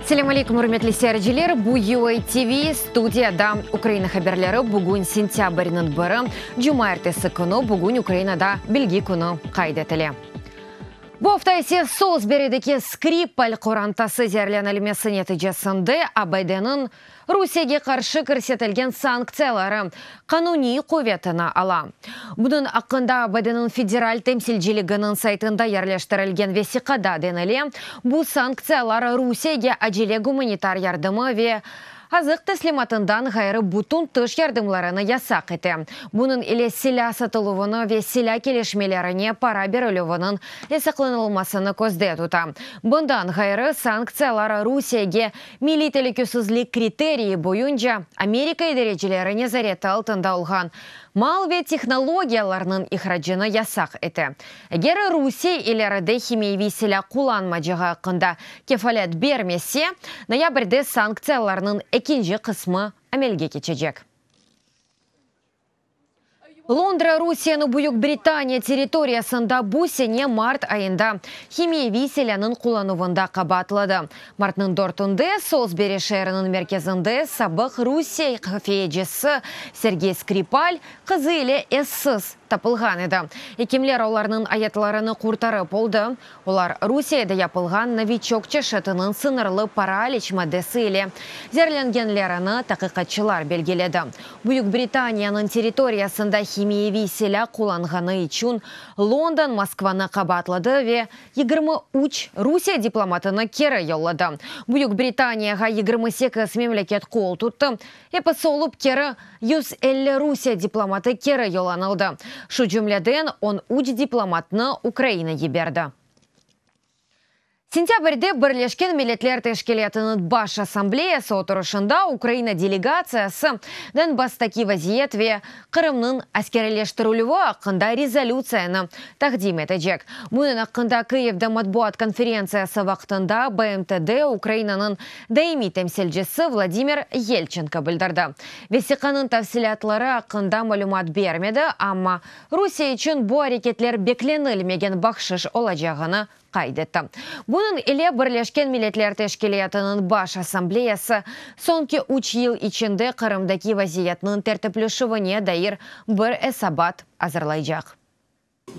Selâm aleykum, ürmetli seyirciler! Bu UA TV, studiyada Ukraina haberleri. Bugün sentâbrniñ biri, cumaertesi künü. Bugün Ukrainada Bilgi künü qayd etile. Bu afta ise Solsberideki Skripal qorantası zeerlenilmesi neticesinde ABD-niñ Rusiyege qarşı kirsetilgen sanktsiyaları qanuniy quvetini ala. Bunıñ aqqında ABD-niñ federal temsilciliginiñ saytında yerleştirilgen vesiqada denile. Bu sanktsiyalar Rusiyege acele gumanitar yardımı ve azıq teslimatından ğayrı bütün tış yardımlarını yasaq ete. Bunıñ ile silâ satıluvını ve silâ kelişmelerine para berilüviniñ yasaqlanılmasını közde tuta. Bundan ğayrı, sanktsiyalar Rusiyege Milliy telükesizlik kriteriyi boyunca Amerika idarecileri nezareti altında olğan mal ve tehnologiyalarnıñ ihracını yasaq ete. Eger Rusiye ileride himiyeviy silâ qullanmacağı aqqında kefalet bermese, noyabrde sanktsiyalarnıñ ekinci qısmı amelge keçecek. Londra Rusiyeni Büyük Britaniya territoriyasında bu sene mart ayında himiyeviy silânıñ qullanuvında qabaatladı. Martnıñ dörtünde Solsberi şeeriniñ merkezinde sabıq Rusiye hafiyecisi Sergey Skripal qızı ile essiz tapılğan edi. Ekimler olarnıñ ayatlarını qurtarıp oldı. Olar Rusiyede yapılğan Noviçok çeşitiniñ sıñırlı paraliç maddesi ile zeerlengenlerini taqiqatçılar belgiledi. Büyük Britaniyanıñ territoriyasında himiyeviy silâ qullanğanı içün London Moskvanı qabaatladı ve 23 Rusiye diplomatını keri yolladı. Büyük Britaniyağa 28 memleket qol tuttı. Episi olıp keri 150 Rusiye diplomatı keri yollanıldı. Şu cümleden, on üç diplomatnı Ukraina yiberdi. Sentâbrde Birleşken Milletler Teşkilâtınıñ Baş Assambleyası oturışında Ukraina delegatsiyası Donbasstaki vaziyet ve Qırımnıñ askeriyleştirilüvi aqqında rezolütsiyanı taqdim etecek. Bunıñ aqqında Kıyivde matbuat konferentsiyası vaqtında BMTde Ukrainanıñ daimiy temsilcisi Vladimir Yelçenko bildirdi. Vesiqanıñ tafsilâtları aqqında malümat bermedi, amma Rusiye içün bu areketler beklenilmegen bahşış olacağını qayd etti. Bunıñ ile Birleşken Milletler Teşkilâtınıñ Baş Assambleyası soñki üç yıl içinde Qırımdaki vaziyetniñ tertipleşüvine dair bir esabat azırlaycaq.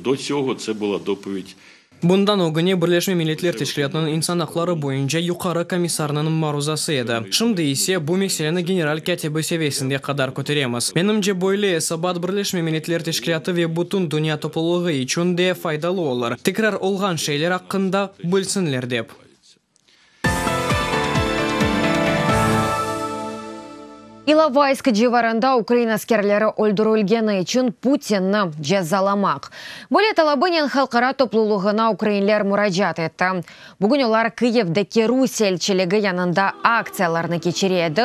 Do tsögo tse bula dopovid. Bundan ögüne Birleşme Milletler Teşkilâtınıñ insan aqları boyunca yuqarı komissarınıñ maruzası edi. Şimdi ise bu meseleni general kâtibi seviyesinde qadar köteremiz. Menimce, böyle esabat Birleşme Milletler Teşkilâtı ve bütün dünya toplulığı içün de faydalı olur, tekrar olğan şeyler aqqında bilsinler dep. İlovaysk civarında ukrain askerleri öldürilgeni içün Putinni cezalamaq. Böyle talabınen halqara toplulığına ukrainler muracaat etti. Bugün olar Kıyivdeki Rusiye elçiligi yanında aktsiyalarnı keçire edi.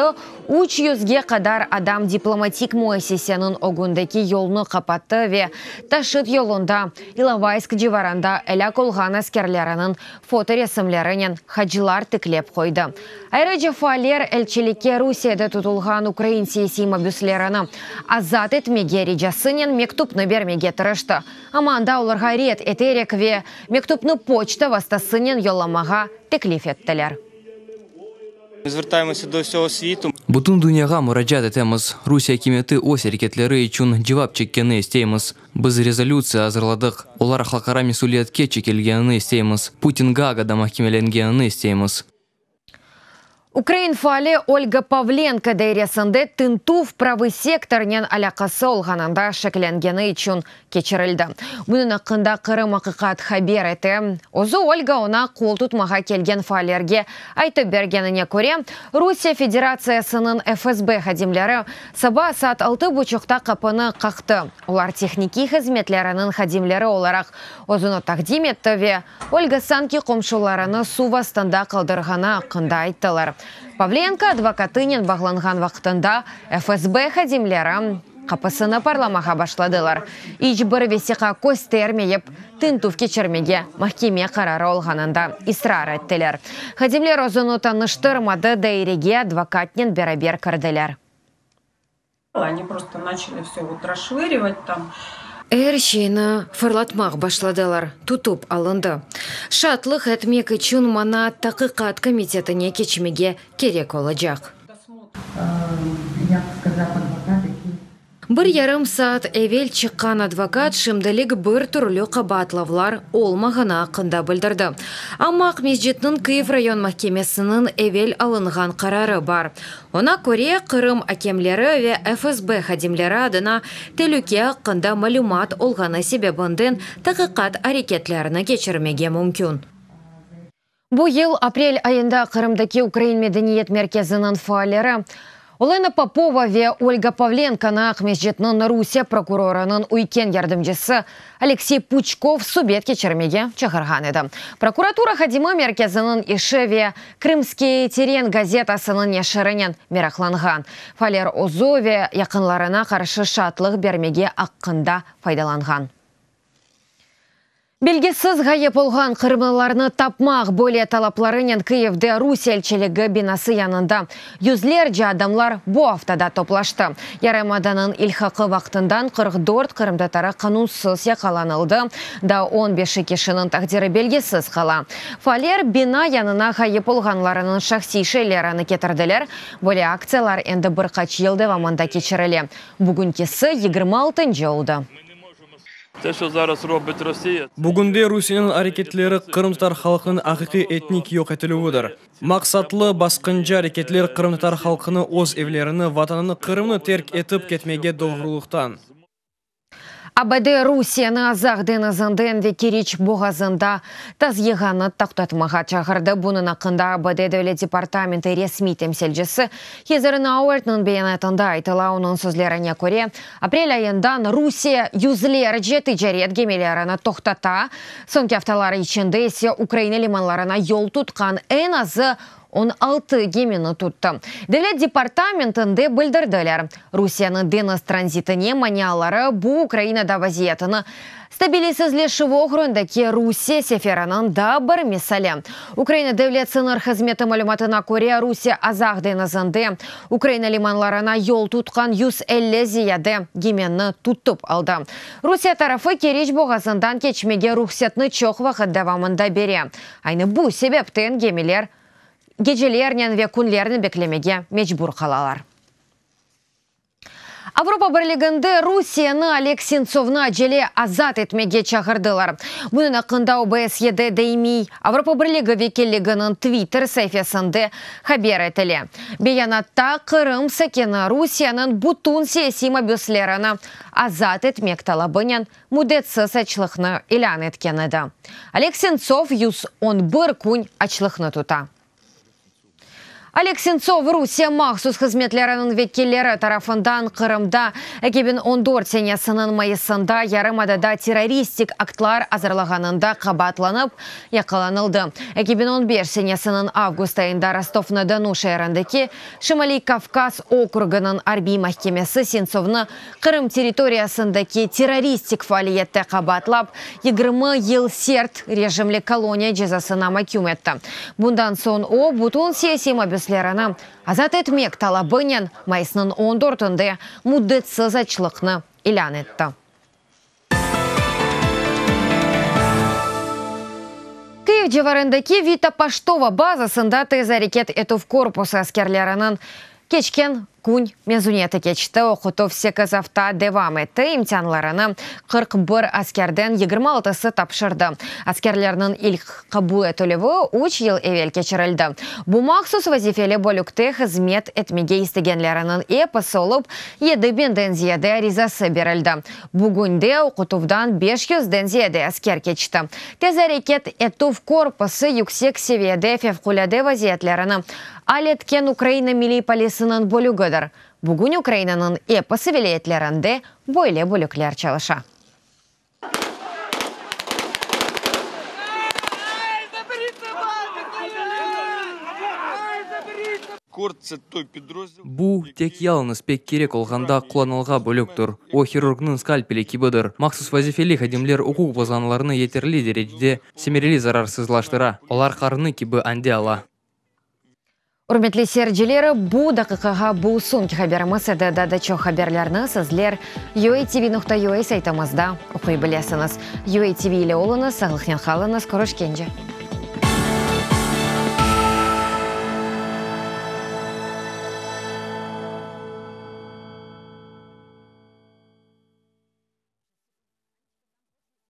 Üç yüzge qadar adam diplomatik müessiseniñ ögündeki yolnı qapattı ve taşıt yolunda İlovaysk civarında elâk olğan askerleriniñ fotoresimlerinen hacılar tiklep qoydı. Ayrıca faaller elçilikke Rusiyede tutulğan ukrain siyasiy mabüslerini azat etmege ricasınen mektüpni bermege tırıştı. Amma anda olarğa red eterek ve mektüpni poçta vastasınen yollamağa teklif ettiler. Bütün dünyağa muracaat etemiz, Rusiye akimiyeti öz areketleri içün cevap çekkenini isteymiz. Biz rezolütsiya azırladıq, olar halqara mesüliyetke çekilgenini isteymiz, Putin Gaagada mahkemelengenini isteymiz. Ukrain faali Olga Pavlenko dairesinde tintüv Pravıy sektornen alâqası olğanında şeklengeni içün keçirildi. Bunıñ aqqında Qırım. Aqiqat haber ete. Özü Olga oña qol tutmağa kelgen faallerge aytıp bergenine köre, Rusiye Federatsiyasınıñ FSB hadimleri saba saat altı buçuqta qapını qaqtı. Olar tehnikiy hızmetleriniñ hadimleri olaraq özüni taqdim etti ve Olga sanki qomşularını suv astında qaldırğanı aqqında ayttılar. Pavlenko advokatınen bağlanğan vaqtında FSB hadimleri qapısını parlamağa başladılar. İç bir vesiqa köstermeyip, tintüv keçirmege mahkeme qararı olğanında israr ettiler. Hadimler özüni tanıştırmadı, dairege advokatnen beraber kirdiler. Er şeyni fırlatmaq başladılar, tutıp alındı. Şaatlıq etmek içün maña Taqiqat komitetine keçmege kerek olacaq. Bir yarım saat evel çıqqan advokat şimdilik bir türlü qabaatlavlar olmağanı aqqında bildirdi. Amma Aqmescitniñ Kyiv rayon mahkemesiniñ evel alınğan qararı bar. Oña köre, Qırım akemleri ve FSB hadimleri adına telüke aqqında malümat olğanı sebebinden taqiqat areketlerini keçirmege mümkün. Bu yıl aprel ayında Qırımdaki Ukrain medeniyet merkeziniñ faalleri Olena Popova ve Olga Pavlenkonı Aqmescitniñ Rusiye prokurorınıñ üyken yardımcısı Aleksey Puçkov subet keçirmege çağırğan edi. Prokuratura hadimi merkeziniñ işi ve Krımskiy teren gazetasınıñ neşirinen meraqlanğan. Faaller özü ve yaqınlarına qarşı şaatlıq bermege aqqında faydalanğan. Belgisiz ğayıp olğan qırımlılarnı tapmaq böyle talaplarınen Kıyivde Rusiye elçiligi binası yanında yüzlerce adamlar bu aftada toplaştı. Yarımadanıñ ilhaqı vaqtından 44 qırımtatarı qanunsız yaqalanıldı, daa on beşi kişiniñ taqdiri belgisiz qala. Faaller bina yanına ğayıp olğanlarınıñ şahsiy şeylerini ketirdiler. Böyle aktsiyalar endi bir qaç yıl devamında keçirile. Bugünkisi yigirmi altıncı oldı. Bugünde Rusiyeniñ areketleri qırımtatar halqınıñ aqiqiy etnik yoq etilüvidir. Maqsatlı basqıncı areketler qırımtatar halqını öz evlerini, Vatanını Qırımnı terk etip ketmege doğrulıqtan. ABD Rusiyeni Azaq deñizinden ve Keriç boğazında tazyığanı toqtatmağa çağırdı. Bunıñ aqqında ABD Devlet departamenti resmiy temsilcisi Heather Nauertniñ beyanatında aytıla. Onıñ sözlerine köre, aprel ayından Rusiye yüzlerce ticaret gemilerini toqtata, soñki aftalar içinde ise Ukraina limanlarına yol tutqan eñ azı 16 gemini tuttı. Devlet departamentinde bildirdiler, Rusiyeniñ deñiz tranzitine maniaları bu Ukrainada vaziyetini stabilisizleşüvi oğrundaki Rusiye seferiniñ daa bir misali. Ukraina Devlet sıñır hızmeti malümatına köre, Rusiye Azaq deñizinde Ukraina limanlarına yol tutqan 150 ziyade gemini tutıp aldı. Rusiye tarafı Keriç boğazından keçmege ruhsetni çoq vaqıt devamında bere. Aynı bu sebepten gemiler gecelernen ve künlernen beklemege mecbur qalalar. Avropa Birliginde Rusiyeni Oleg Sentsovnı acele azat etmege çağırdılar. Bunıñ aqqında OBSYEde daimiy Avropa Birligi vekilliginiñ Twitter saifesinde haber etile. Beyanatta Qırım sakini Rusiyeniñ bütün siyasiy mabüslerini azat etmek talabınen müddetsiz açlıqnı ilân etken edi. Oleg Sentsov 111 kün açlıqnı tuta. Oleg Sentsov Rusiye mahsus hızmetleriniñ vekilleri tarafından Qırımda 2014 senesiniñ mayısında yarımadada terroristik aktlar azırlağanında qabaatlanıp yaqalanıldı. 2015 senesiniñ avgust ayında Rostov-na-Donu şeerindeki Şimaliy Kavkaz okrugınıñ arbiy mahkemesi Sentsovnı Qırım territoriyasındaki terroristik faaliyette qabaatlap, 20 yıl sert rejimli koloniya cezasına maküm etti. Bundan soñ o, bütün siyasiy mabüslerini azat etmek talabınen mayısnıñ on dörtünde müddetsiz açlıqnı ilân etti. Kyiv civarındaki Vita Poştova bazasında tez areket etüv korpusı askerleriniñ keçken kün mezuniyeti keçti. Oqutuv sekiz afta devam etti, imtianlarını 41 askerden 26-sı tapşırdı. Askerlerniñ ilk qabul etilüvi üç yıl evel keçirildi. Bu mahsus vazifeli bölükte hızmet etmege istegenleriniñ episi olıp, yedi binden ziyade arizası berildi. Bugünde oqutuvdan beş yüzden ziyade asker keçti. Tez areket etüv korpusı yüksek seviyede fevqulâde vaziyetlerini al etken Ukraina Milliy polisiniñ bölügidir. Bugün Ukrainanıñ episi vilâyetlerinde böyle bölükler çalışa. Bu, tek yalıñız pek kerek olğanda qullanılğa bölüktir. O, hirurgnıñ skalpeli kibidir. Mahsus vazifeli hadimler uquq bozğanlarnı yeterli derecede semereli zararsızlaştıra. Olar qarını kibi ande ala. Ürmetli seyirciler, bu daqiqağa bu soñki haberimiz edi. Daa da çoq haberlerni sizler uatv.ua saytımızda oquy bilesiñiz. UATV ile oluñız, sağlıqnen qalıñız, körüşkence!